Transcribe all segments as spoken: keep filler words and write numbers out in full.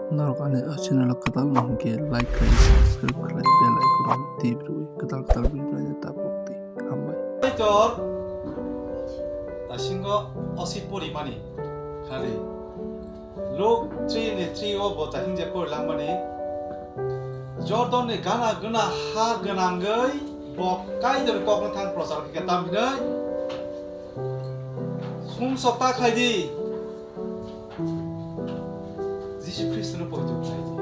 Norok ani o channel o kwtal wngkhe like khlai, subscribe khlai, bell icon o tip rwui kwtal kwtal video naina tabuk di. Hambai. Kaitor dasingo osi porimani khali Luk three ni three o bo tahing je porilangmani Jordan ni gana gana ha gwnangwi bo Kaitor ni kokno thang prochar khe tam hinwi sumsok ta khlai di. Jisu Khristono poito khlai di.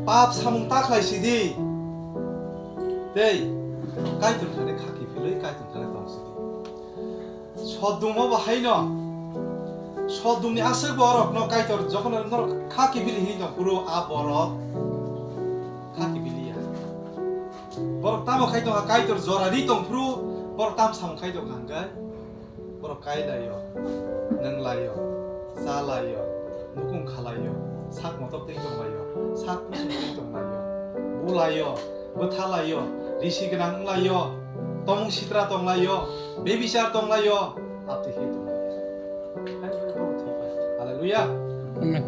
Pap samung ta khlai si di. Tei Kaitor thani khaki philwi Kaitor thani tong si di. Sodom o bo haino. Sodom ni aswk borok no Kaitor jokhon norok khaki phili hini tong phuru a borok khaki phili ya. Borok tamo khai tong kha Kaitor jora ri tong phuru borok tam samung khai tong kha hwnkhe. Borok kai laio, nwng laio, cha laio, nukung kha laio, sak motok twi tong laio, sak pusung twi tong laio, bu laio, bwtha laio, risi gwnang wng laio, tomung sitra tong laio, bebichar tong laio, aptwi khe tong laio. Haleluya. Amen.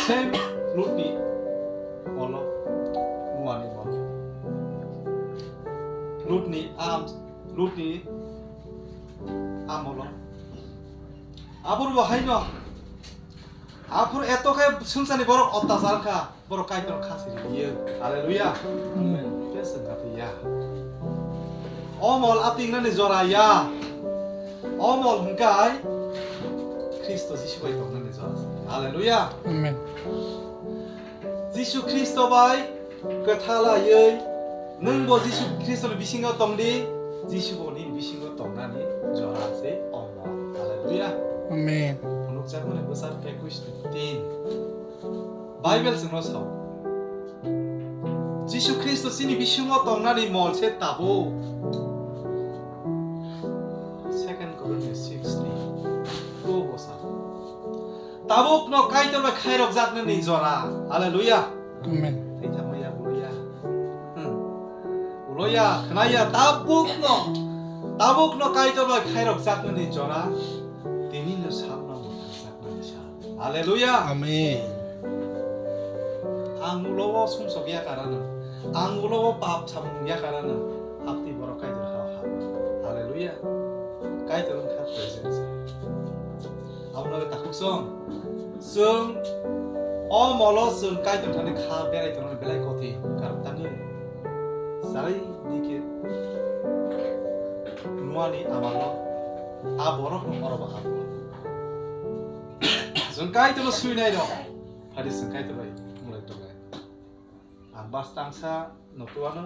Same Lutni molo, muani molo. Lutni am Lutni amolo. Abor bo haino. Aphuru eto khe swngcharni borok ottachar kha. Borok Kaitor khasi riyo. Haleluya. Amen. Khe swngkha twi ya. O mol atingnani jora ya. O mol hwnkhe Khristo Jisu bai tongnani jora se. Haleluya. Amen. Jisu Khristo bai kwthalaiwi nwng bo Jisu Khristo ni bisingo tong di, Jisu bo nini bisingo tongnani jora se omo. Haleluya. Amen. Phunukjakmani bwsar ekush ni tin. Bible chwngno sao. Jisu Khristo chini bisingo tongnani mol se tabuk. Second Corinthians six ni two bo sao. Tabukno Kaitor bai khairokjaknani jora. Haleluya. Amen. Tei tamo ya, ulo ya. Hmm. Ulo ya, khna ya, tabukno. Tabukno Kaitor bai khairokjaknani jora. Tini no salno mwthangjaknani sal. Haleluya. Amen. Ang ulo o sumsok ya karano. Ang ulo o pap samung ya karano. Apti borok Kaitor hao hao. Haleluya. Kaitor wngkha presence. Abono takhuk song. Chwng o molo chwng Kaitor thani kha berai tongnani belai kothin. Karon tangwi. Sarai dike nuani amalo a borok no oro bahar. Chwng Kaitor no suinai rok. Hadi chwng Kaitor bai mulai tongnai. Ang bas tangsa no tuano.